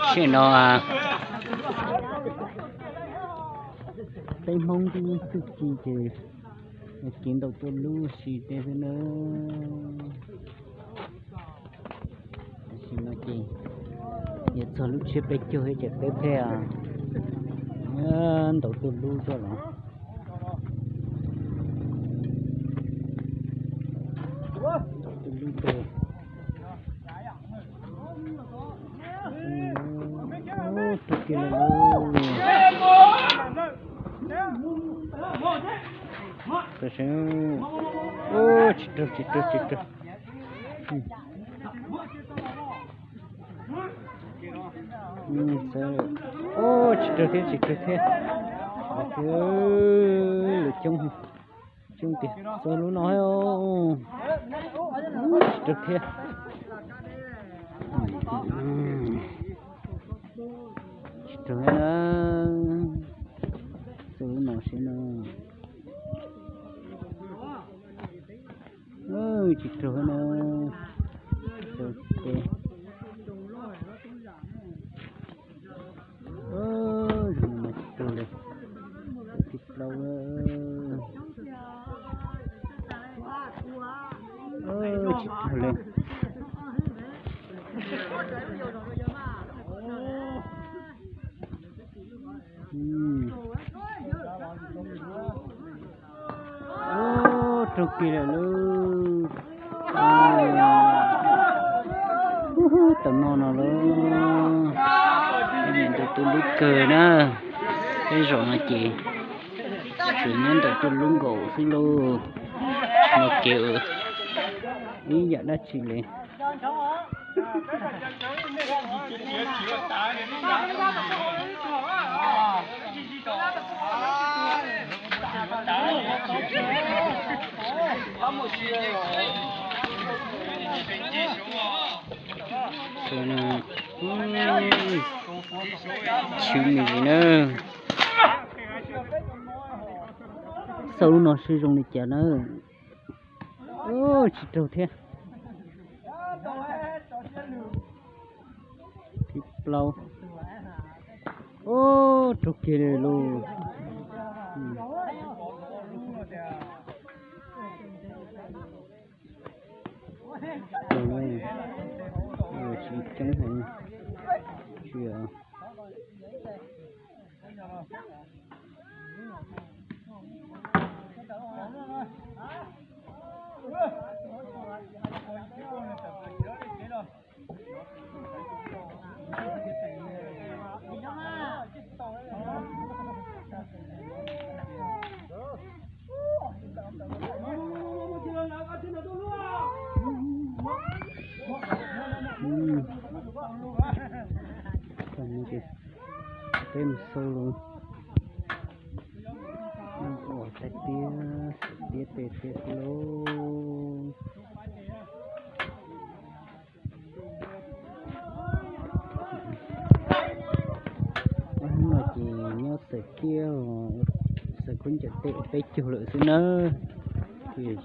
Tam sim no peb Hmoob twb txuj ci ces kev ntaus tuaj lub si tej xwb na. Tam sim no ces yuav txog lub tsiab peb caug thiab ces peb pheej ntaus tuaj lub tuaj los. Ntaus tuaj lub tuaj. Raug kiag lawm lauj. Tam sim, tsis raug, tsis raug, tsis raug. Tsis raug thiab, tsis raug thiab. Lawv coob, coob tiag. Txog lub no, tsis raug thiab. Tsis raug thiab na. Txog lub no seb no. Tsis raug thiab na. Tsis raug thiab. Zoo no mas tsis raug li. Tawm thib plaub. Tsis raug li. Raug kiag lawm lauj. Tam no no lauj. Ntaus tuaj lub kawg na. Peb zaum no ces tseem nyob ntaus tuaj lub nkaus xwb lauj. Tsis muaj kev ua ib yam dab tsi li. Chwv me ntsis na. Xauj lub no seb zoo li cas na. Tsis raug thiab. Thib plaub. Raug kiag li lauj. Tsis coob heev. Tsis Peb mus xauj los. Ua thaij tiab, tiab tes tiab xwb lauj. Hnub no ces nyob txawm tiab, xaws khaub ncaws tej ua peb caug lawm xwb nawb. Ces